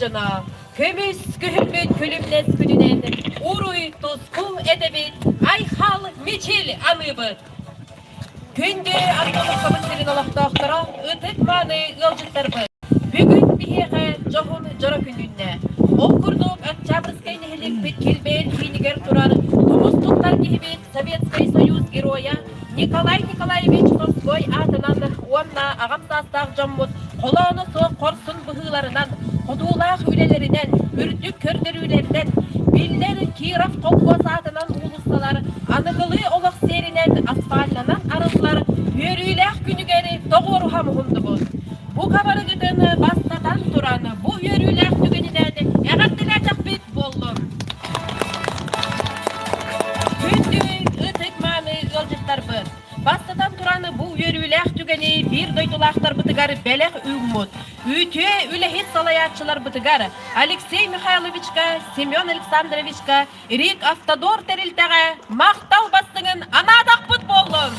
дьоно, көмүс күһүммүт күлүмнэс күнүнэн уруй-туску этэбит, айхал мичил аныыбыт! Күндү Антоновкабыт сирин олохтоохторо, ытык-мааны ыалдьыттарбыт! Бүгүн биһиэхэ дьоһун дьоро күн үүннэ. Ол курдук Октябрьскай нэһилиэкпит килбэйэр киинигэр турар тумус туттар киһибит Советскай Союз Геройа Николай Николаевич Томской аатынан уонна аҕам саастаах дьоммут холооно суох хорсун быһыыларынан, хотуулаах үлэлэринэн, үрдүк көрдөрүүлэринэн биллэр Киров холкуос аатынан уулуссалар аныгылыы олох сиэринэн асфальтанан арыллар үөрүүлээх күнүгэр тоҕуоруһа муһуннубут. Бу хабарыгытын бастатан туран бу үөрүүлээх түгэнинэн эҕэрдэлээтэхпит буоллун! Күндү ытык-мааны ыалдьыттарбыт! Бастатан туран бу үөрүүлээх түгэни биир дойдулаахтарбытыгар бэлэх ууммут үтүө үлэһит салайааччыларбытыгар Алексей Михайловичка, Семен Александровичка Рик Автодор тэрилтэҕэ махтал бастыҥын анаатахпыт буоллун!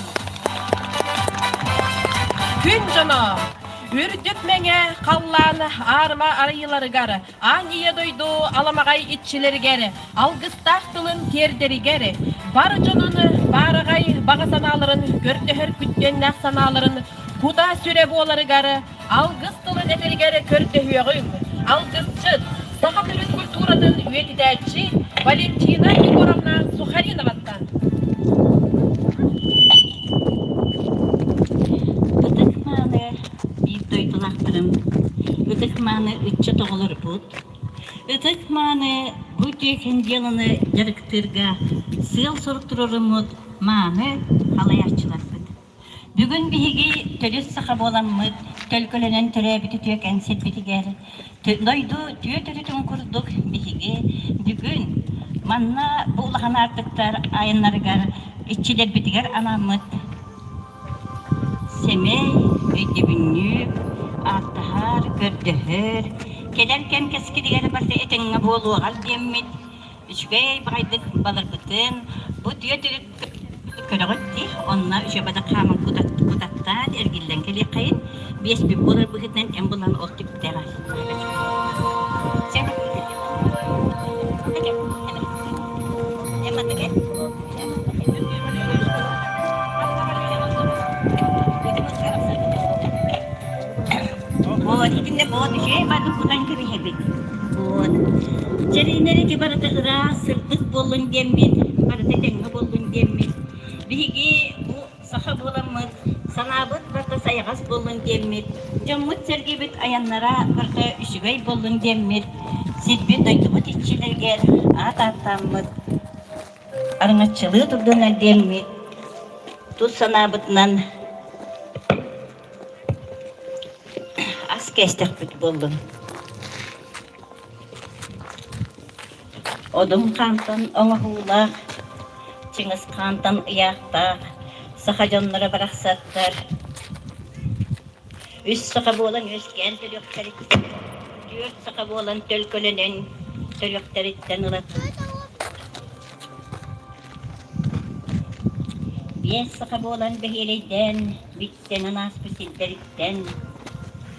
Күн дьоно! Үрдүк мэҥэ халлаан аарыма арыйыыларыгар, аан ийэ дойду аламаҕай иччилэригэр, алгыстаах тылын тиэрдэригэр, бар дьонун баараҕай баҕа санааларын көрдөһөр күттүөннээх санааларын кута-сүрэ буоларыгар алгыс тылын этэригэр көрдөһүөҕүҥ. Алгысчыт, саха төрүт культуратын үйэтитээччи Валентина Егоровна Сухариноваттан. Ытык мааны биир дойдулаахтарым, ытык мааны ыччат оҕолорбут, ытык мааны бу үтүөкэн дьыаланы дьарыктыырга сыал-сорук туруоруммут мааны халайааччыларбыт. Бүгүн биһиги төрүт саха буоламмыт, төлкөлөнөн төрөөбүт үтүөкэн сирбитигэр дойду түө төрүтүн курдук биһиги бүгүн манна бу улахан аартыктар айаннарыгар иччилэрбитигэр анаммыт сэмэй өйдөбүнньүк, ааттаһар, көрдөһөр, кэлэр кэм кэскилигэр барыта этэҥҥэ буолуоҕар диэммит үчүгэй баҕайдык баларбытын бу түө төрүт Көрөҕүт дии, онно үчүгэйдик хааман кутаттаан эргиллэн кэлиэххэйин, биэспит буолар быһыытынан эн булан ол түптэҕэ. Вот, итиннэ вот үчүгэй бардык кутан кэбиһэбит. Вот. Чэринэри ити барыта ыраас, сырдык буоллун диэммит, барыта тэҥҥэ буоллун диэммит. Биһиги бу саха буоламмыт, санаабыт барыта сайаҕас буоллун диэммит, дьоммут-сэргэбит айаннара барыта үчүгэй буоллун диэммит, сирбит-дойдубут иччилэригэр аат ааттааммыт, араҥаччылыы турдунар диэммит, тус санаабытынан Ас кээстэхпит буоллун. Одун хаантан оҥоһуулаах, Чыҥыс хаантан ыйаахтаах саха дьонноро барахсаттар үс саха буолан үөскээн төрүөхтэриттэн, түөрт саха буолан төлкөлөнөн төрүөхтэриттэн ыла биэс саха буолан бэһиэлэйдээн биттэнэн ааспыт сирдэриттэн,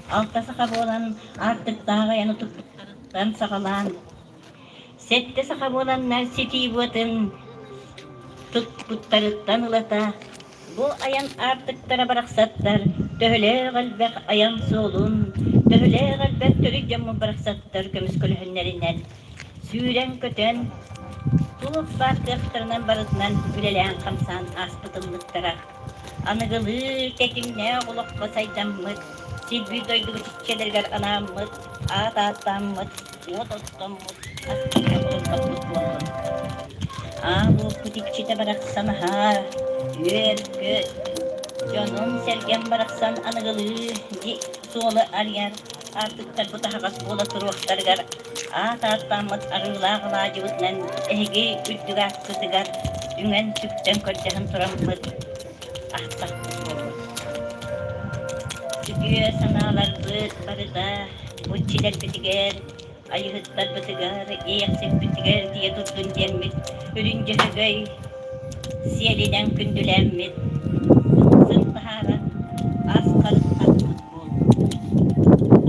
алта саха буолан аартыктаах айаны туппуттарыттан саҕалаан, сэттэ саха буоланнар ситии быатын туппуттарыттан ылата, бу айан аартыктара барахсаттар төһөлөөх элбэх айан суолун, төһөлөөх элбэх төрүт дьоммут барахсаттар көмүскөлөһүннэринэн сүүрэн-көтөн, туох баар кыахтарынан барытынан үлэлээн-хамсаан ааспыт ыллыктара. Аныгылыы тэтимнээх олоххо сайдаммыт, сирбит дойдубут иччилэригэр анааммыт, аат ааттааммыт, уот оттоммут, астыыра олордохпут буоллун. Аал уоппут иччитэ барахсан аһаа, үөр-көт, дьонум-сэргэм барахсан аныгылыы суолу арыйар аартыктарбыт аһаҕас буола туруохтарыгар аат ааттааммыт арыылаах алаадьыбытынан эһиги үрдүк ааккытыгар үҥэн-сүктэн көрдөһөн тураммыт ахтахпыт буоллун. Үтүө санааларбыт барыта бу иччилэрбитигэр, айыһыттарбытыгар, иэйэхсиппитигэр тиийэ турдун диэммит үрүҥ дьөһөгөй сиэлинэн күндүлээммит сыр таһааран ас харыстахпыт буоллун.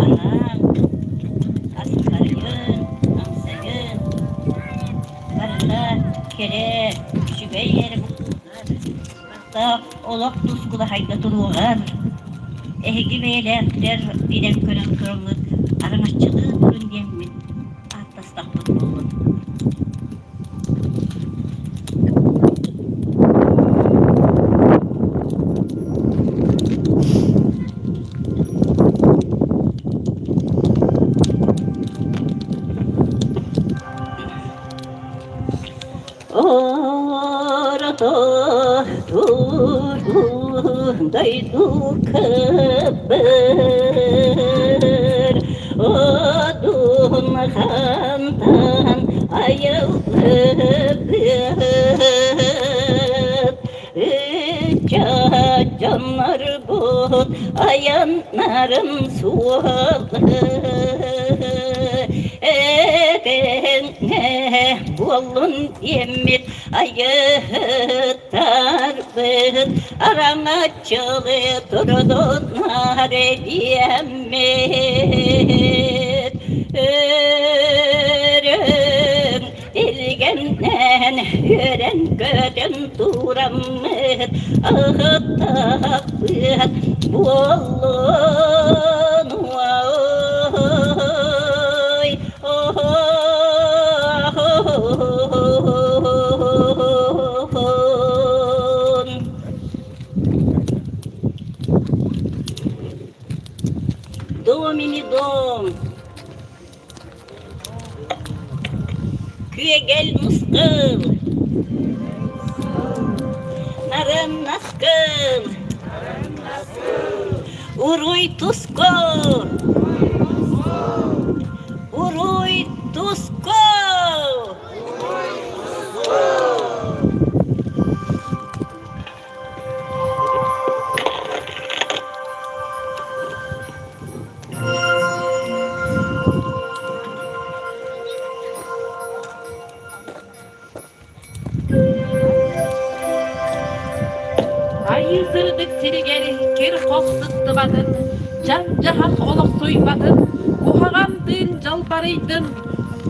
Аһаан, ас харыстахпыт. кэрэ, үчүгэй эрэ буолуоҕар, барыта олох тускулаһайга туруоҕар. Эһиги бэйэлээхтэр билэн көрөн тураммыт араҥаччылыы турун диэммит ааттастахпыт буоллун. Орото туру дойду кыбыр одун хантан айыллыбыт ыччат дьоннорбут айаннарын суолы этэҥҥэ буоллун диэммит айыһыттарбыт араҥаччылыы турдуннар диэммит өрөм Илгэннээн үөрэн-көтөн тураммыт аһыттахпыт буоллун ой Дом ими дом Күөгэл мускул, нарын наскыл, уруй тускул, уруй тускул! Айыы сырдык сиригэр кир-хох сыстыбатын, дьаҥ-дьаһах олохсуйбатын, куһаҕан тыын дьалбарыйдын,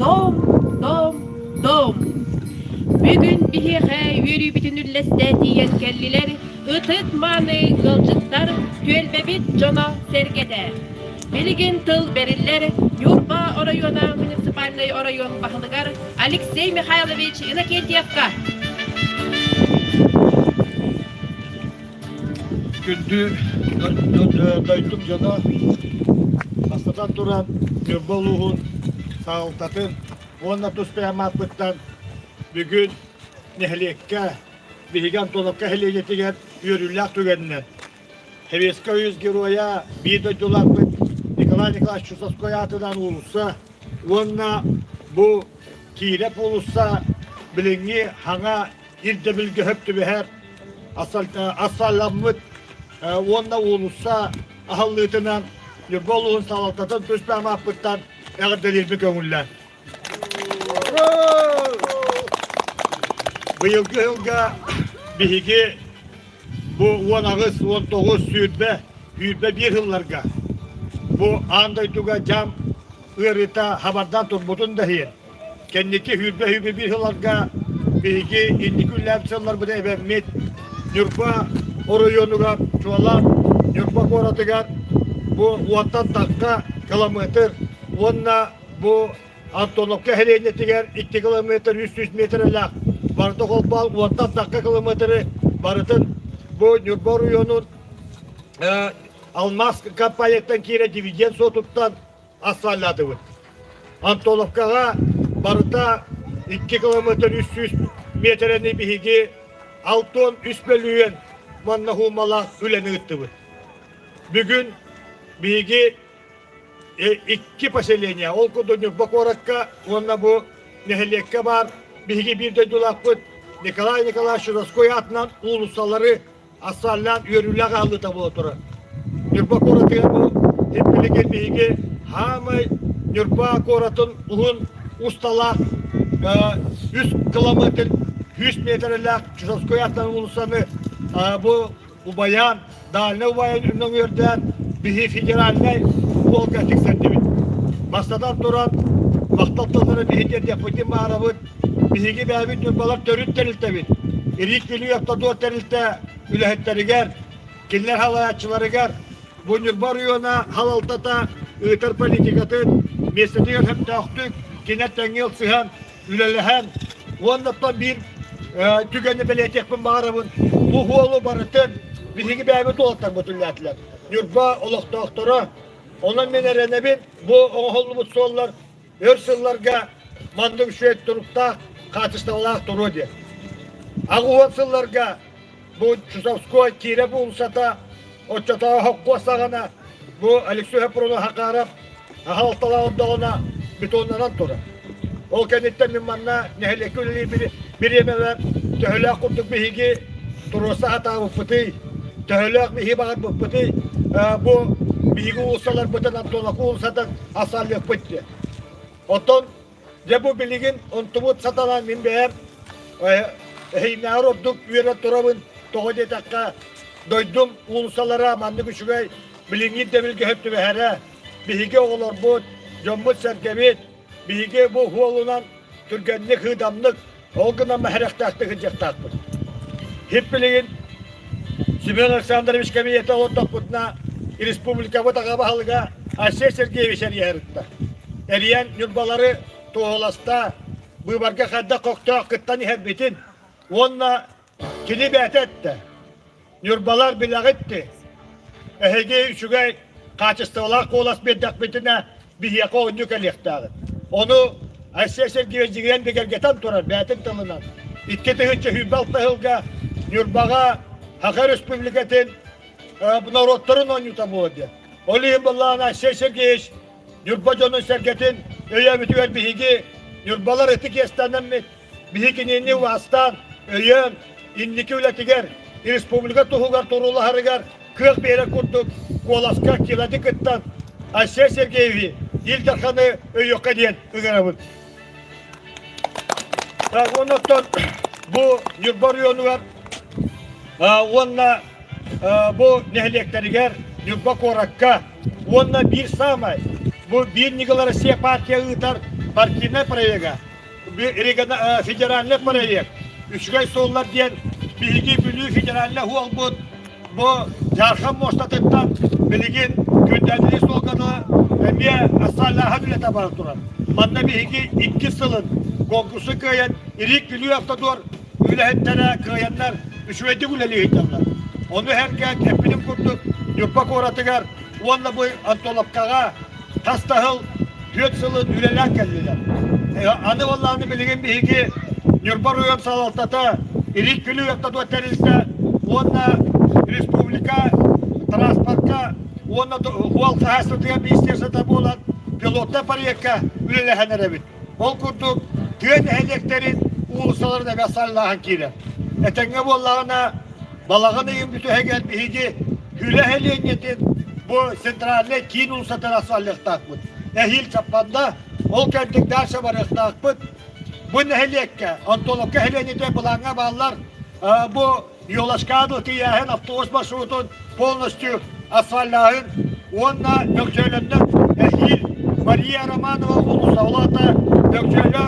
дом, дом, дом. Бүгүн биһиэхэ үөрүүбүтүн үллэстэ тиийэн кэллилэр ытык-мааны ыалдьыттар, түөлбэбит дьоно-сэргэтэ. Билигин тыл бэриллэр Ньурба оройуона муниципальнай оройуон баһылыгар Алексей Михайлович Иннокентьевка. Күндү дойдум дьоно, бастатан туран Ньурба улууһун салалтатын уонна тус бэйэм ааппыттан бүгүн нэһилиэккэ биһиги Антоновка нэһилиэнньэтигэр үөрүүлээх түгэнинэн Сэбиэскэй Союз Геройа биир дойдулаахпыт Николай Николаевич Чусовской аатынан уулусса уонна бу Киирэп уулусса билиҥҥи хаҥа ирдэбилгэ сөп түбэһэр асфальтламмыт уонна уулусса аһыллыытынан Ньурба улууһун салалтатын тус ааппыттан эҕэрдэлиирбин көҥүллээн. Быйылгы сылга биһиги бу 18, 19, 20, 21 сылларга бу аан дойдуга дьаам ыарыыта хабардаан турбутун да иһин, кэнники 20-21 сылларга биһиги инники үлэлээбит сылларбыт эбэммит Ньурба оройуонугар, чуолаан Ньурба куоратыгар бу уонтан тахса километр уонна бу Антоновка сэлиэнньэтигэр 2 километр 300 метрэлээх барыта холбоон уонтан тахса километры барытын бу Ньурба оройуонун алмаас компанияттан киирэ дивиденд суотуттан асфальтаатыбыт. Антоновкаҕа барыта 2 километр 300 метрэни биһиги 63 мөлүйүөн манна хуумалаах үлэни ыыттыбыт. Бүгүн биһиги икки поселение, ол курдук Ньурба куоракка уонна бу нэһилиэккэ баар биһиги биир дойдулаахпыт Николай Николаевич Чудовской аатынан уулуссалары асфальнаан үөрүүлээх аһыллыыта буола турар. Ньурба куоратыгар бу билигин биһиги хаамай Ньурба куоратын уһун усталаах үс километр 100 метрэлээх Чусовской аатынан уулуссаны бу Убайаан, Дальнай Убайаан өҥүөрдээн биһи федеральнай суолга тиксэрдибит. Бастатан туран, махтал тыллары биһи тиэрдиэхпитин баарабыт. биһиги бэйэбит Ньурбалар төрүт тэрилтэбит. Ирик Бүлүү автодор тэрилтэ үлэһиттэригэр, кинилэр салайааччыларыгар бу Ньурба оройуона салалтата ыытар политикатын миэстэтигэр сөптөөхтүк кинилэр тэҥҥэ ылсыһан, үлэлэһэн уонна оттон биир түгэни бэлиэтиэхпин баҕарабын. Бу уолу барытын биһиги бэйэбит уолаттарбыт үлэлээтилэр. Ньурба олохтоохторо Онон мин эрэнэбин, бу оҥоһуллубут суоллар өр сылларга маннык үчүгэй туруктаах, хаачыстыбалаах туруо диэн. Аҕыс сылларга бу Чусовской Киирэ уулуссата оччотооҕу хоккуос саҕана бу Алексей Хапронов Хакаров аһалталаах бетоннанан турар. Ол кэнниттэн мин манна нэһилиэккэ үлэлиир бириэмэбэр төһөлөөх курдук биһиги туруорса сатаабыппытый, төһөлөөх биһиги баҕарбыппытый, бу биһиги уулуссаларбытын Антоновка уулуссатын асааллыахпыт диэн. Оттон дьэ бу билигин онтубут сатанан мин бэйэм эһииннээҕэр ордук үөрэн турабын. Тоҕо диэтэххэ, дойдум уулуссалара маннык үчүгэй билиҥҥи ирдэбилгэ сөп түбэһэрэ, биһиги оҕолорбут, дьоммут-сэргэбит Биһиги бу уолунан түргэнник, ыыдамнык, ол гынан мэһэрэхтээхтик сылдьыахтаахпыт. Хип билигин Семен Александрович кабинета олордохпутуна республикабыт аҕа баһылыга Айсен Сергеевич эрийэ сырытта. Эрийэн Ньурбалары туоһуласта, быыбарга хайдах көхтөөх кыттан иһэрбитин уонна кини бэйэтэ эттэ. Ньурбалар билэҕит дии, эһиги үчүгэй хаачыстыбалаах куолас биэрдэхпитинэ биһиэхэ оонньуу кэлиэхтээҕит. Ону Айсен Сергеевич дьиҥинэн бигэргэтэн турар бэйэтин тылынан. 2026 сылга Ньурбаҕа Саха Республикатын норуоттарын оонньуута буолуо диэн. Ол иһин былаана Айсен Сергеевич Ньурба дьонун-сэргэтин өйөөбүтүгэр биһиги Ньурбалар ытык иэстэнэммит Биһи кинини убаастаан, өйөөн, инники үлэтигэр, республика туһугар туруулаһарыгар кыах биэрэр курдук куоласка килати кыттан Айсен Сергеевиһи Ил Дарханы өйүөххэ диэн ыҥырабын. Уонна оттон бу Ньурба оройуонугар уонна бу нэһилиэктэригэр Ньурба куоракка уонна биир саамай бу биир ньыгыл Россия партия ыытар партийнай проега федеральный проект үчүгэй суоллар диэн биһиги Бүлүү федеральный суолбут бу Дьаархан муостатыттан билигин Күндэдили суолганы эмиэ асфальтааһын үлэтэ бара турар. Манна биһиги иккис сылын конкурсу кыайан Ирик Бүлүү автодор үлэһиттэрэ кыайаннар үчүгэйдик үлэлии сылдьаллар. Ону сэргэ эппитим курдук Ньурба куоратыгар уонна бу Антоновкаҕа хас да сыл түөрт сылын үлэлээн кэллилэр. Аны буоллаҕына билигин биһиги Ньурба оройуон салалтата Илик Күлүү автодор тэрилтэ уонна республика транспортка уонна уол хаһаайыстыбатыгар министерствота буолан пилотнай проекка үлэлэһэн эрэбит. Ол курдук тыа нэһилиэктэрин уулуссаларын эбэ саллааһын киирэр. Этэҥҥэ буоллаҕына Балаҕан ыйын бүтэһигэр биһиги Күлэ сэлиэнньэтин бу центральнай киин уулуссатыгар асфальтыахтаахпыт. Эһиил Чаппанда ол кэнник дальше барыахтаахпыт. Бу нэһилиэккэ, Антоновка сэлиэнньэтэ былааҥҥа бааллар. Бу Елашкаду тиийээһин автобус маршрутун полностью асфальтааһын уонна Бөкчөөлөннөр эһиил Мария Романова уулусса улаата Бөкчөөлө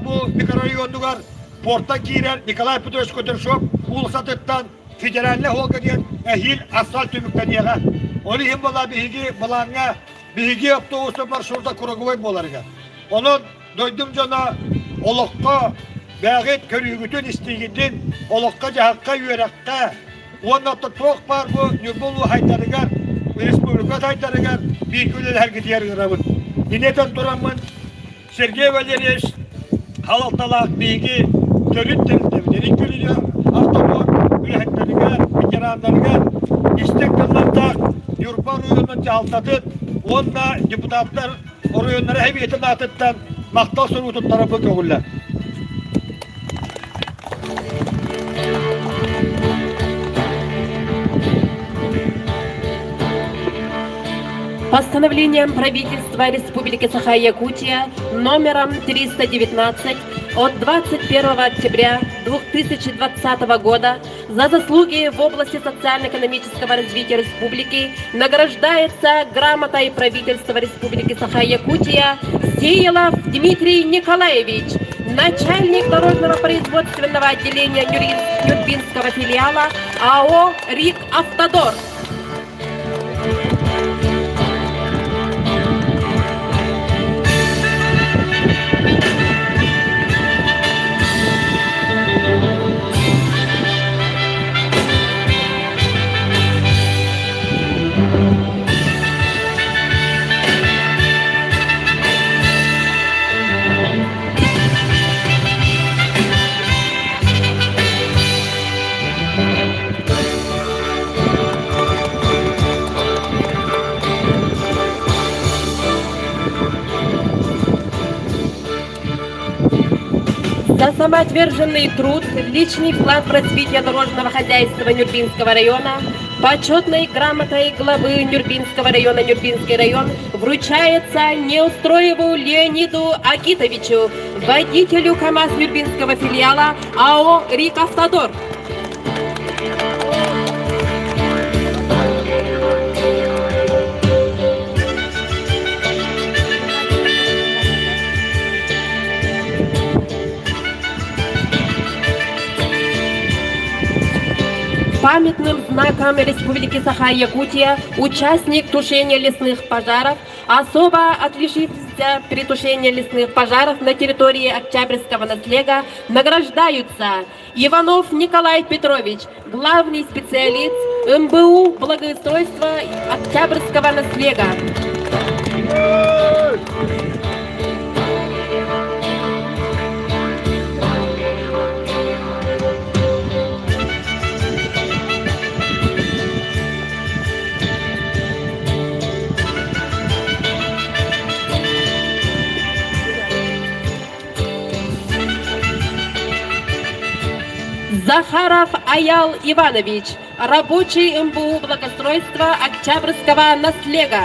бу микрорайонугар Портан киирэр Николай Петрович Кудряшов уулуссатыттан федеральнай суолга диэн эһиил асфальт түмүктэниэҕэ. Ол иһин буолла биһиги былааҥҥа биһиги автобуспут маршрута круговой буоларыгар. Онон дойдум дьоно олоххо бэйэҕит көрүүгүтүн, истиигитин олоххо-дьаһахха, үөрэххэ уонна туох баар бу Ньурба улууһайдарыгар, республика сайдарыгар бииргэ үлэлэһэргитигэр ыҥырабын. Ини этэн тураммын Сергей Валерьевич халалталаах биһиги төрүт тэрилтэбит Илин Күлүнү автодор үлэһиттэригэр, ветераннарыгар истиҥ тыллардаах Ньурба оройуонун дьаһалтатын уонна депутаттар оройуоннара сэбиэтин аатыттан махтал суругу туттарарбын көҥүллэр. Постановлением правительства Республики Саха-Якутия номером 319 от 21 октября 2020 года за заслуги в области социально-экономического развития республики награждается грамотой правительства Республики Саха-Якутия Сеялов Дмитрий Николаевич, начальник дорожного производственного отделения Нюрбинского филиала АО «РИК Автодор». За самоотверженный труд, личный вклад в развитие дорожного хозяйства Нюрбинского района почетной грамотой главы Нюрбинского района Нюрбинский район вручается Неустроеву Леониду Агитовичу, водителю КАМАЗ Нюрбинского филиала АО «Рикавтодор». Памятным знаком Республики Саха-Якутия участник тушения лесных пожаров, особо отличившийся при тушении лесных пожаров на территории Октябрьского наслега, награждаются Иванов Николай Петрович, главный специалист МБУ благоустройства Октябрьского наслега. Захаров Аял Иванович, рабочий МБУ благоустройства Октябрьского наслега.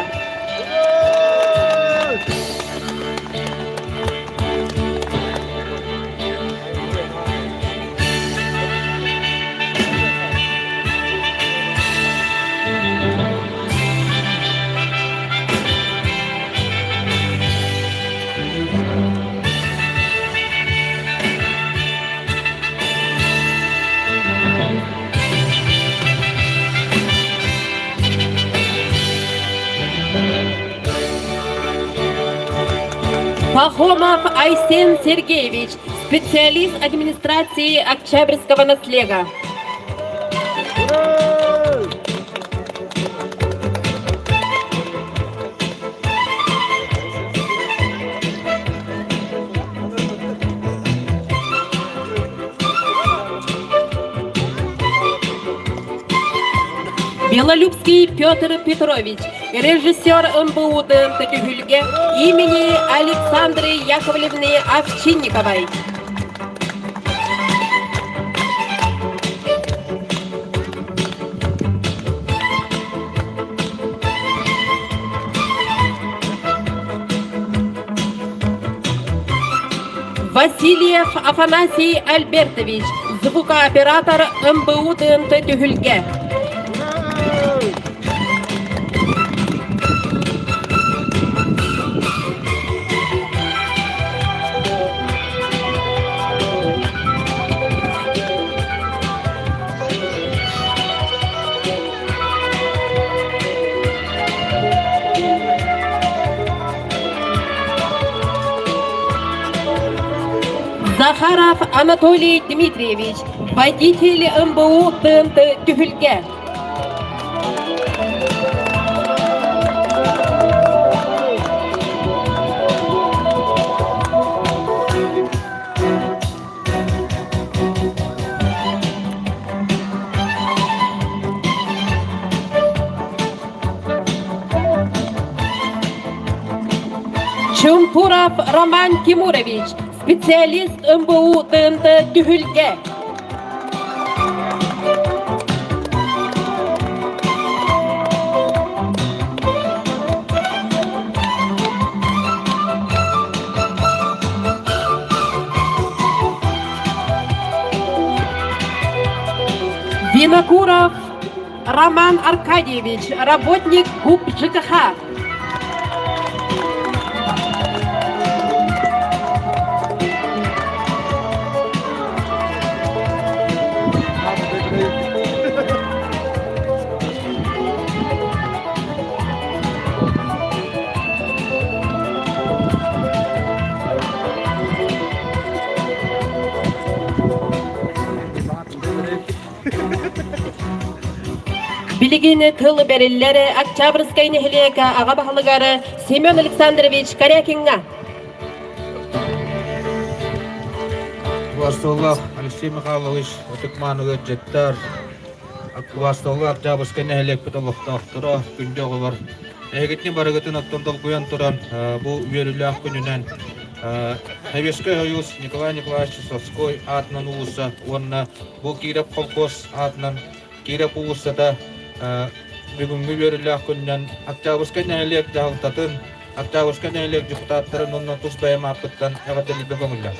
Пахомов Айсен Сергеевич, специалист администрации Октябрьского наслега. Белолюбский Петр Петрович, режиссер МБУ ДНТ Түһүлгэ имени Александры Яковлевны Овчинниковой. Васильев Афанасий Альбертович, звукооператор МБУ ДНТ Түһүлгэ. Захаров Анатолий Дмитриевич, водитель МБУ ТНТ Түһүлгэ. Чумпуров Роман Тимурович, специалист МБУ ТНТ Түһүлгэ. Винокуров Роман Аркадьевич, работник ГУП ЖКХ. Билигин тыл бэриллэр Октябрьскай нэһилиэк аҕа баһылыгар Семен Александрович Корякиҥҥа. Убастабыллаах Алексей Михайлович, ытык-мааныга дьыттар, убастабыллаах Октябрьскай нэһилиэкпит олохтоохторо, күндү оҕолор, эһигитини барыгытын оттон долгуйан туран бу үөрүүлээх күнүнэн Советскай Союз Николай Николаевич Чусовской аатынан уулусса уонна бу Киирэп холкуос аатынан Киирэп уулуссата бүгүҥҥү үөрүүлээх күнүнэн Октябрьскай нэһилиэк дьаһалтатын, Октябрьскай нэһилиэк депутаттарын уонна тус бэйэм ааппыттан эҕэрдэлииргэ көҥүллээх.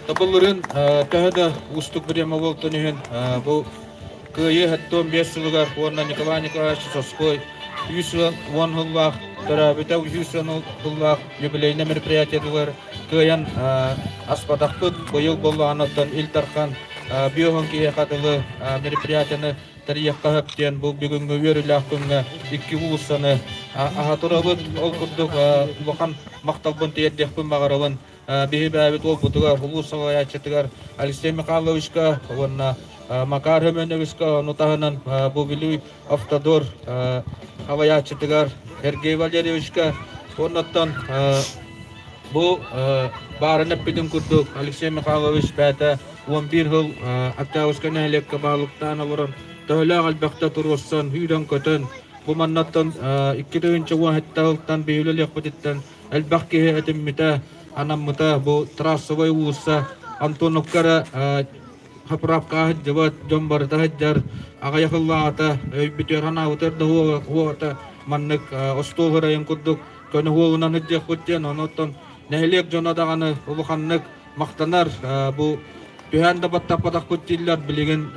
Тобуллурун төһө да уустук бириэмэ буолтун иһин бу Кыайыы 75 сылыгар уонна Николай Николаевич Чусовской 110 сыллаах төрөөбүтэ 110 сыллаах юбилейнай мероприятиетыгар кыайан аспатахпыт. Быйыл буоллаҕына Ил Дархан биоһун киһиэхэ дылы мероприятияны тэрийиэххэ сөп диэн бу бүгүҥҥү үөрүүлээх күҥҥэ икки уулуссаны аһа турабыт. Ол курдук улахан махталбын тиэрдиэхпин баҕарабын. Биһи бэйэбит уолбутугар, улуус салайааччытыгар Алексей Михайловичка уонна Макар Хөмөнөвичка, ону таһынан бу Бүлүү Автодор салайааччытыгар Сергей Валерьевичка уоннаттан Бу баарын эппитим курдук, Алексей Михайлович бэйэтэ 11 сыл Октябрьскай нэһилиэккэ баһылыктаан олорон, төһөлөөх элбэхтэ туруорсан, сүүрэн-көтөн, бу маннаттан 2017 сылтан биһиги үлэлиэхпититтэн элбэх киһи этиммитэ, анаммыта. Бу трассовай уулусса Антоновка эрэ хаправкаҕа сылдьыбат, дьон барыта сылдьар, аҕыйах ыллаҕата, өйбүтүгэр санаабытыгар да уоҕата маннык остуол ырайын курдук көнө уолунан сылдьыахпыт диэн, онуттан нэһилиэк дьоно даҕаны улаханнык махтанар. Бу түһээн да баттаппатахпыт дииллэр, билигин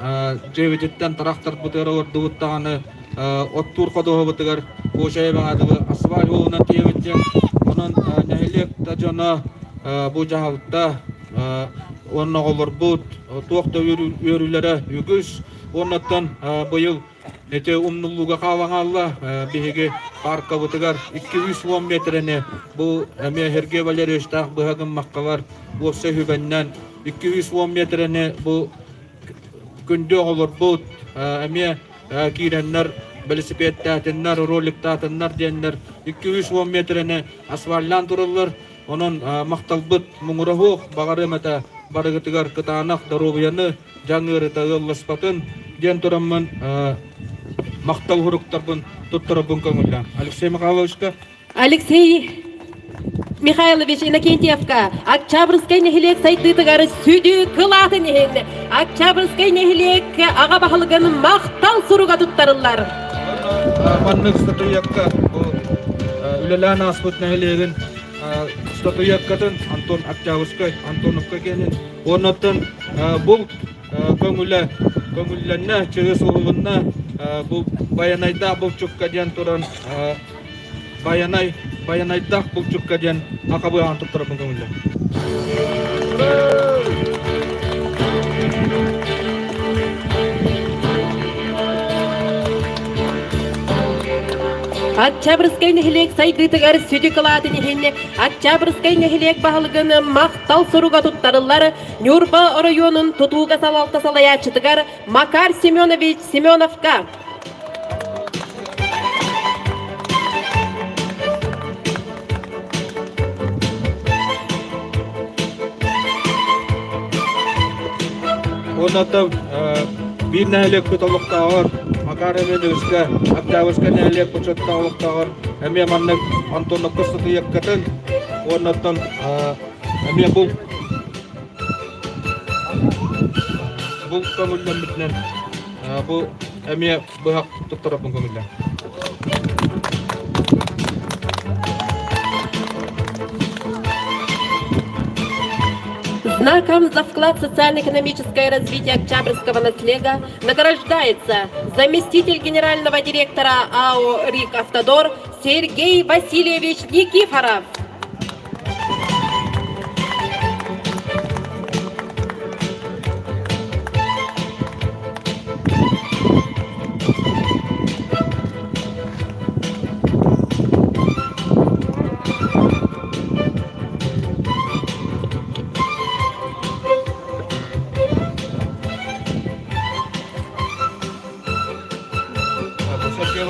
дьиэбититтэн тарахтарбытыгар олордубут даҕаны оттуур ходуһабытыгар Куочай Баҕадылы асфальт уолунан тиийэбит диэн. Онон нэһилиэк да дьоно бу дьаһалта уонна оҕолорбут туох да үөрүүлэрэ үгүс. Уоннаттан быйыл Ити умнуллууга хаалан хаалла. Биһиги паркабытыгар 210 метрэни бу эмиэ Сергей Валерьевичтаах быһа гыммаккалар уопсай үбэннэн 210 метрэни бу күндү оҕолорбут эмиэ киирэннэр велосипедтаатыннар, роликтаатыннар диэннэр 210 метрэни асфальтаан тураллар. Онон махталбыт муҥура суох, баҕарыам этэ барыгытыгар кытаанах доруобуйаны, дьаҥ ыарыыта ыалласпатын диэн тураммын махтал суруктарбын туттарарбын көҥүллээн. Алексей Михайловичка. Алексей Михайлович Иннокентьевка Октябрьскай нэһилиэк сайдыытыгар сүдү кылаатын иһин Октябрьскай нэһилиэк аҕа баһылыгын махтал суруга туттарыллар. Маннык статуякка үлэлээн ааспыт нэһилиэгин статуяткатын Антон Октябрьскай Антоновка киэнин Оннуттан бу көҥүлэ көҥүллэннэ, чыгыс уһулунна. Бу Байанайдаах булчукка диэн туран Байанай Байанайдаах булчукка диэн акабыаҕын туттарабын көҥүллэ. Октябрьскай нэһилиэк сайдыытыгар сүдү кылаатын иһин Октябрьскай нэһилиэк баһылыгын махтал суруга туттарыллар Ньурба оройуонун тутууга салалта салайааччытыгар Макар Семенович Семеновка. Оннотон биир нэһилиэкпит олохтооҕор Макар Семеновичка, Октябрьскай нэһилиэк бочуоттаах олохтооҕор эмиэ маннык Антоновка статуеткатын уоннаттан эмиэ бу бу көҥүллэммитинэн бу эмиэ быһах туттарарбын көҥүллээн. Знаком за вклад в социально-экономическое развитие Октябрьского наслега награждается заместитель генерального директора АО «РИК Автодор» Сергей Васильевич Никифоров.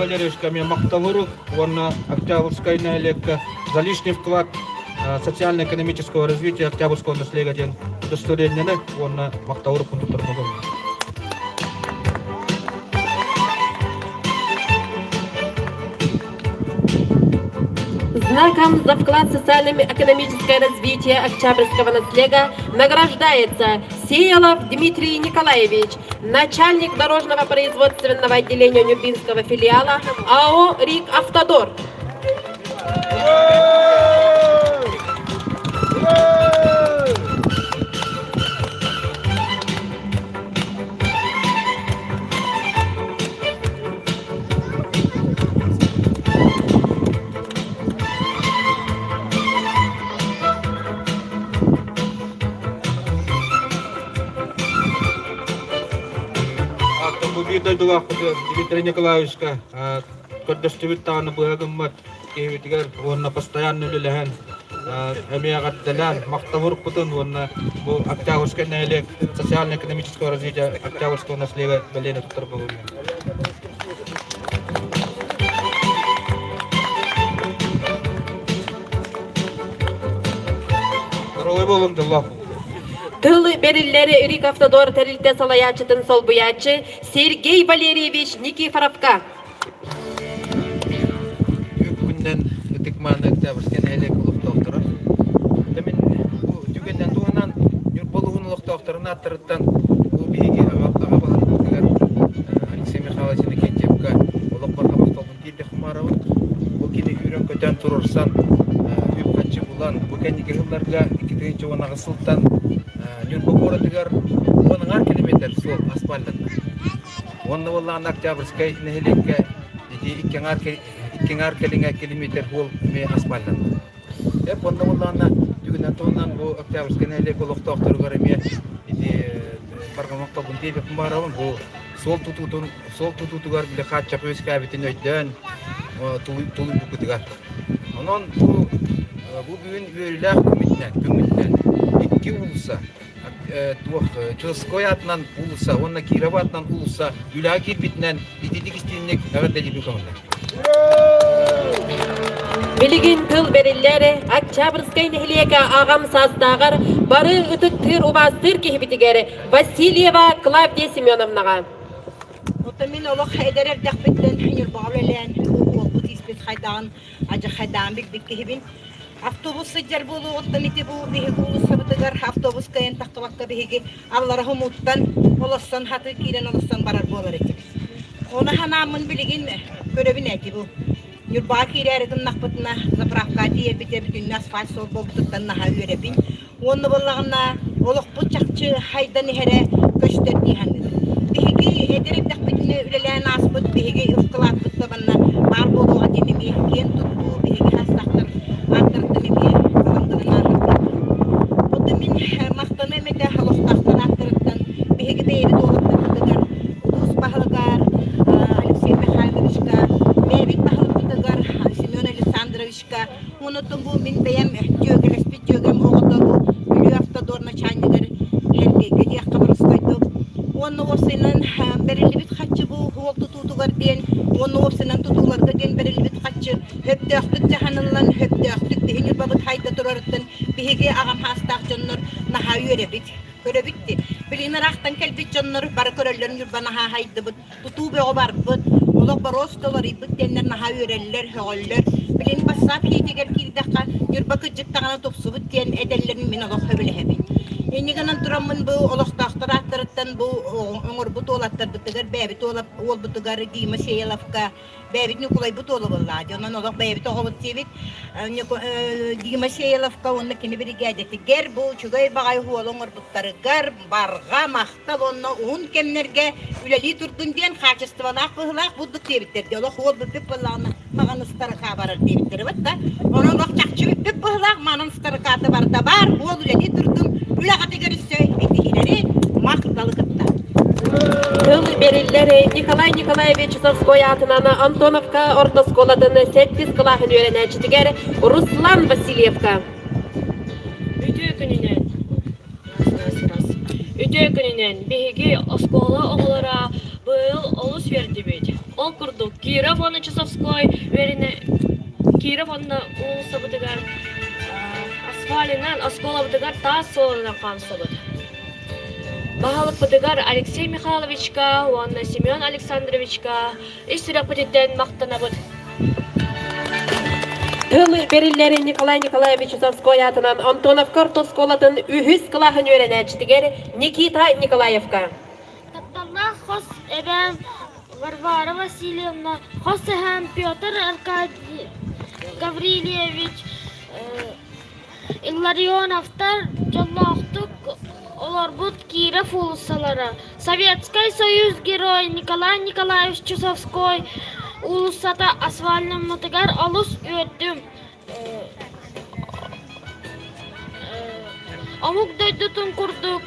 Валерьевичка эмиэ махталырык уонна Октябрьскай нэһилиэккэ за личный вклад социально-экономического развития Октябрьского наследия диэн удостоверениены уонна махталырыкпын туттарбытым. Знаком за вклад в социально-экономическое развитие Октябрьского наслега награждается Сеялов Дмитрий Николаевич, начальник дорожного производственного отделения Нюрбинского филиала АО «РИК Автодор». Бу биир дойдулаахпыт Дмитрий Николаевичка көрдөстүбүт даҕаны быһа гыммат киһибитигэр уонна постоянно үлэлэһэн эмиэ эҕэрдэлээн махтабырпытын уонна бу Октябрьскай нэһилиэк социально-экономического развития Октябрьского наследия бэлиэни туттар буолуҥ. Здоровый буолуҥ, дьоллоох Тыл бэриллэр Рик Автодор тэрилтэ салайааччытын солбуйааччы Сергей Валерьевич Никифоровка. Күннэн ытык-мааны Октябрьскай нэһилиэк олохтоохторо. Мин бу түгэннэн туһанан Ньурба улууһун олохтоохторун ааттарыттан бу биһиги аҕа баһылыкпытыгар Алексей Михайлович Иннокентьевка олох барҕа махталбын тиэрдэ Хумаровын. Бу кини үүрэн-көтөн туруорсан үп-харчы булан бу кэнники сылларга 2018 сылтан Ньурба куоратыгар 10 километр суол асфальтанна. Уонна буоллаҕына Октябрьскай нэһилиэккэ ити икки аҥаар кэлиҥэ километр суол эмиэ асфальтанна. Эп уонна буоллаҕына бүгүнэн туһунан бу Октябрьскай нэһилиэк олохтоохторугар эмиэ ити барҕа махталбын тиэйбэппин баҕарабын. Бу суол тутуутун суол тутуутугар били хааччах үөскээбитин өйдөөн тулуйбуккутугар. Онон бу бу бүгүн үөрүүлээх күммүтүнэн күммүтүнэн икки уулусса туох Чылской аатынан уулусса уонна Киров аатынан уулусса үлэҕэ киирбитинэн ититик истиинник эҕэрдэлиибин көҥүллэр. Билигин тыл бэриллэр Октябрьскай нэһилиэгэ аҕам саастааҕар бары ытыктыыр убаастыыр киһибитигэр Васильева Клавдия Семеновнаҕа. Оттон мин олох эдэр эрдэхпиттэн Ньурбаҕа үлэлээн уолбут испит хайдаҕын адьахайдаан билбит киһибин. Автобус сылдьар буолуоҕуттан ити бу биһиги уулуссабытыгар автобус кыайан тахсыбакка биһиги аллара хомууттан олоссон хатыы киирэн олоссон барар буолар этибит. Ону ханааммын билигин көрөбүн эти бу. Ньурбаҕа киирээри гыннахпытына заправка тиийэрбитэ бүтүннүү асфальт суол буолбутуттан наһаа үөрэбин. Уонна буоллаҕына олохпут чахчы хайдан иһэрэ көстөр дии саныыбын. Биһиги эдэр эрдэхпитинэ үлэлээн ааспыт биһиги ыккылааппыт да манна баар буолуоҕа диэн эмиэ киэн туттуу биһиги хаастаахтар ааттарыттан эмиэ ылан ааһарбыт. Оттон мин махтаныам этэ олохтоохтор ааттарыттан биһиги бэйэбит уолаттарбытыгар улуус баһылыгар Алексей Михайловичка, бэйэбит баһылыкпытыгар Семен Александровичка Онон бу мин бэйэм дьүөгэлэспит дьүөгэм оҕото бу Бүлүү автодор начальнигар Сергейгэ диэххэ боростойдук. Уонна уопсайынан бэриллибит харчы бу уол тутуутугар диэн уонна уопсайынан тутууларга диэн бэриллибит харчы сөптөөхтүк дьаһаныллан, сөптөөхтүк биһи Ньурбабыт хайда турарыттан биһиги аҕам саастаах дьоннор наһаа үөрэбит. Көрөбүт дии. Билигин ыраахтан кэлбит дьоннор бары көрөллөр Ньурба наһаа хайдыбыт. Тутуу бөҕө барбыт, олох боруос толоруйбут диэннэр наһаа үөрэллэр, һөҕөллөр. Билигин бассаап иһиитигэр киирдэххэ, Ньурба кырдьык даҕаны тупсубут диэн этэллэрин мин олох сөбүлэһэбин. Инньэ гынан тураммын бу олохтоохтор ааттарыттан бу оҥорбут уолаттарбытыгар, бэйэбит уолбутугар Дима Сеяловка, бэйэбит Ньукулайбыт уола буоллаҕа дии, онон олох бэйэбит оҕобут диэбит. Дима Сеяловка уонна кини биригээдэтигэр бу үчүгэй баҕайы уолу оҥорбуттарыгар барҕа махтал уонна уһун кэмнэргэ үлэлии турдун диэн хаачыстыбалаах быһыылаах бурдук диэбиттэр дии олох уол бүппүт буоллаҕына маҕан ыстарыкаа барар диэбиттэр эбит да онон олох чахчы бүппүт быһыылаах манан ыстарыкаата барыта баар уол үлэлии турдун үлэҕитигэр өссө итиһилэри махталы кытта Тыл бэриллэр Николай Николаевич Сорской аатынан Антоновка орто оскуолатын сэттис кылааһын үөрэнээччитигэр Руслан Васильевка. Үтүө күнүнэн! Раз, раз. Үтүө күнүнэн биһиги оскуола оҕолоро быйыл олус үөрдүбүт. Ол курдук Киров уонна Часовской үөрэнэ Киров уонна уулуссабытыгар асфальынан оскуолабытыгар таас суолунан хаамсабыт. Баһылыкпытыгар Алексей Михайловичка уонна Семен Александровичка ис сүрэхпититтэн махтанабыт. Тыл бэриллэрин Николай Николаевич Часовской аатынан Антоновка орто оскуолатын үһүс кылааһын үөрэнээччитигэр Никита Николаевка. Тапталлаах хос эбээм Варвара Васильевна, хос эһээм Петр Аркадий Гаврильевич Илларионовтар дьоллоохтук олорбут Киров уулуссалара, Советскай Союз Герой Николай Николаевич Чусовской уулуссата асфальнаммытыгар олус үөрдүм. Омук дойдутун курдук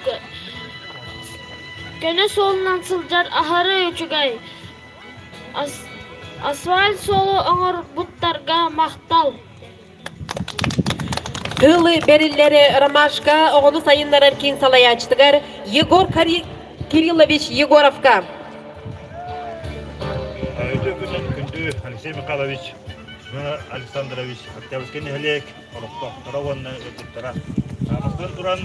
көнө суолунан сылдьар аһары үчүгэй. Асфальт суолу оҥорбуттарга махтал. Тылы бэриллэри Ромашка оҕону сайыннарар киин салайааччытыгар Егор Кириллович Егоровка. Үтүө күнүн күндү Алексей Михайлович, Семен Александрович, Октябрьский нэһилиэк олохтоохторо уонна ыалдьыттара. Бастатан туран,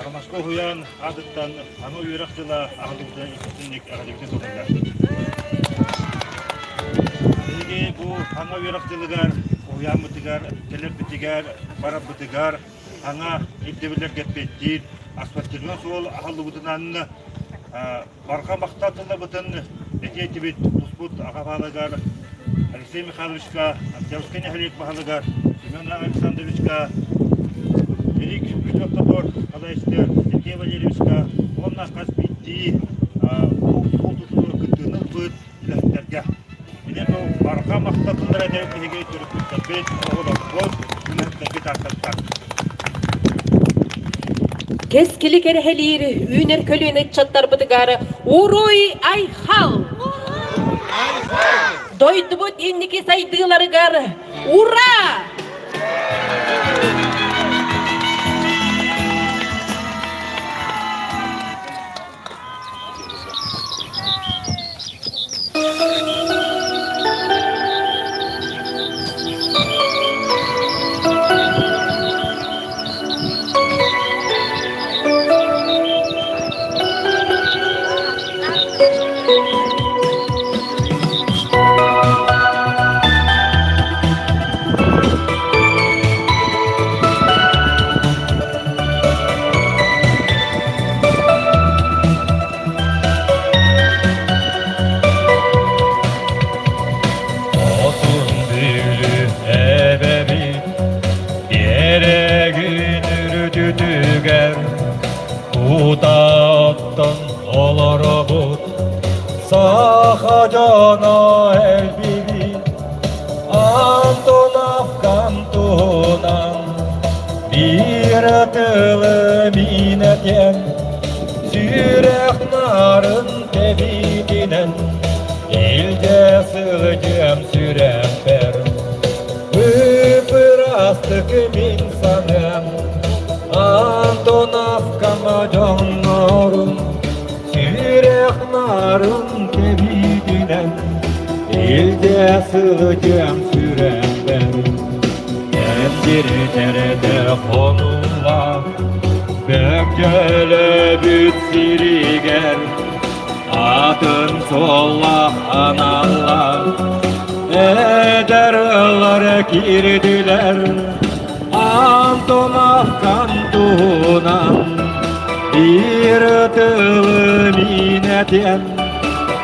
Ромашка уһуйаан аатыттан аны үөрэх дьыла аһыллыбытын итинник эҕэрдибитин толордо. Биһиги бу саҥа үөрэх дьылыгар уһуйааммытыгар, кэлэрбитигэр, барарбытыгар саҥа ирдэбиллэргэ эппиэттиир асфальтированный суол аһыллыбытынан барҕа махтал тылларбытын этиэ этибит туспут аҕа баһылыгар Алексей Михайловичка, Октябрьскай нэһилиэк баһылыгар Семен Александровичка, Эрик Петровтотор салайааччы Сергей Валерьевичка уонна хас биирдии бу суол тутууга кыттыыны ылбыт үлэһиттэргэ. Ини барҕа махтал тыллара этэр биһиги төрөппүттэрбит, оҕолорбут, үлэһиттэрбит ааттаттар. Кэскили кэрэһэлиир үүнэр көлүөнэ ыччаттарбытыгар Уруй Айхал! Дойдубут инники сайдыыларыгар Ура! Отун бүлү эбэбит биэрэгин үрдүтүгэр Кутааттан олоробут саха дьоно элбибит Антоновкам туһунан биир тылы мин этиэм сүрэх нарын тэбиитинэн илдьэ сылдьыам сүрэхпэр Ып-ырастык мин саныам Антоновкам дьоннорум сүрэх нарын тэбиитинэн илдьэ сылдьыам сүрэхпэр Эптирдэрдэ хонуулаах Бөкчөлөбүт сиригэр атын суоллаах аналлаах эдэр ыаллар киирдилэр Антоновкам туһунан биир тылы миинэтиэн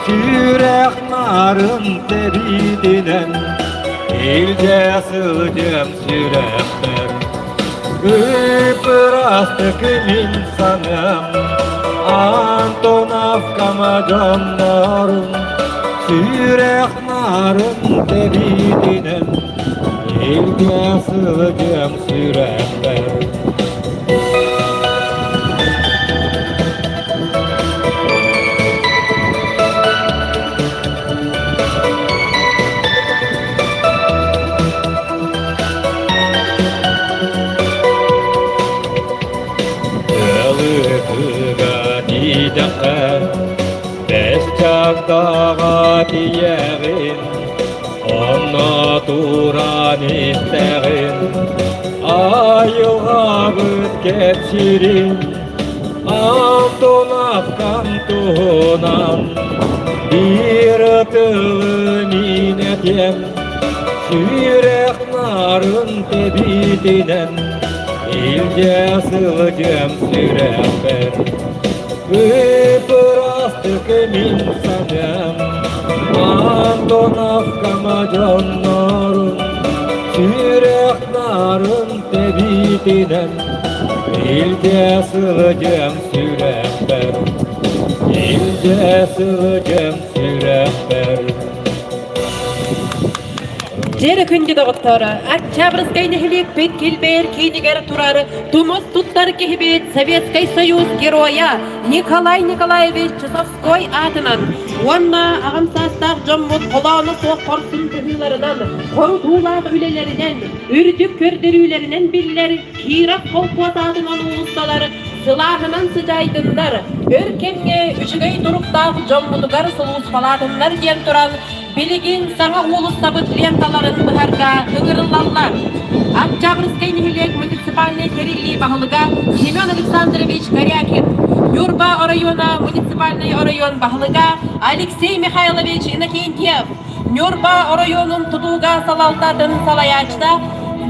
сүрэх нарын тэбиитинэн илдьэ сылдьыам сүрэхпэр Ып-ырастык мин саныам Антоновкам дьоннорум сүрэх нарын тэбиитинэн илгэ сылдьыам сүрэхпэр. Ыалы тиийэҕин, онно туран истэҕин, айылҕабыт кэпсиирин, Антоновкам туһунан биир тылы мин этиэм, сүрэх нарын тэбиитинэн илдьэ сылдьыам сүрэхпэр. Ып-ырастык мин саныам, Антоновкам дьоннорун, сүрэх нарын тэбиитинэн илдьэ сылдьыам сүрэхпэр, илдьэ сылдьыам сүрэхпэр. Дьиэрэ күндү доҕотторо, Октябрьскай нэһилиэкпит килбэйэр киинигэр турар тумус туттар киһибит Советскай Союз Геройа Николай Николаевич Часовской аатынан уонна аҕам саастаах дьоммут холооно суох хорсун быһыыларынан, хорутуулаах үлэлэринэн, үрдүк көрдөрүүлэринэн биллэр Киров холкуос аатынан уулуссалар сылааһынан сыдьаайдыннар, өр кэмҥэ үчүгэй туруктаах дьоммутугар сулууспалаатыннар диэн туран Билигин саҥа уулуссабыт ленталарын быһарга ыҥырыллаллар. Октябрьскай нэһилиэк муниципальнай тэриллии баһылыга Семен Александрович Корякин, Ньурба оройуона муниципальнай оройуон баһылыга Алексей Михайлович Иннокентьев, Ньурба оройуонун тутууга салалтатын салайааччыта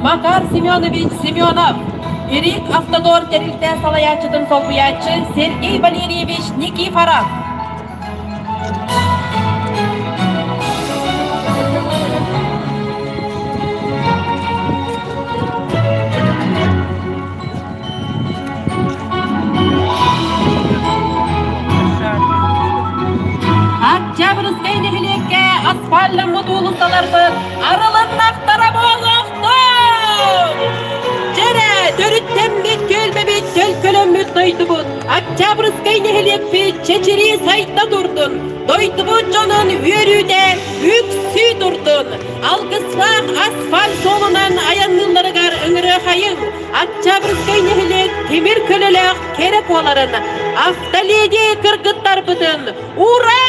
Макар Семенович Семенов, Ирик Автодор тэрилтэ салайааччытын солбуйааччы Сергей Валерьевич Никифоров. Октябрьскай нэһилиэккэ асфальтламмыт уулуссаларбыт арылыннахтара буолуохтун! Дьэрэ, төрүттэммит түөлбэбит төлкөлөммүт дойдубут Октябрьскай нэһилиэкпит чэчирии сайда турдун, дойдубут дьонун үөрүүтэ үксүү турдун! Алгыстаах асфальт суолунан айанныылларыгар ыҥырыахайыҥ! Октябрьскай нэһилиэк тимир көлөлөөх кэрэ куоларын, автоледи кыргыттарбытын ура!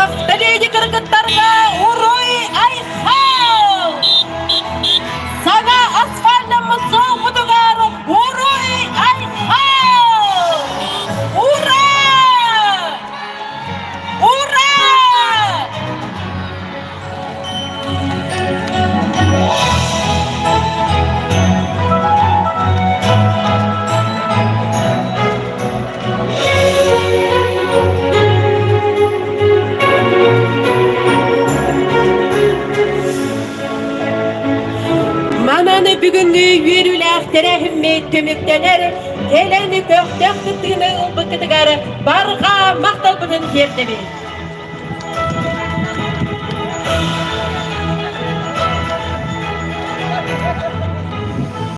Автоледи кыргыттарга уруй айхал! Саҥа асфальтаммыт суолбутугар уруй айхал! Ура! Ура! Манан бүгүҥҥү үөрүүлээх тэрээһиммит түмүктэнэр. Кэлэн көхтөөх кыттыыны ылбыккытыгар барҕа махталбытын тиэрдэбит.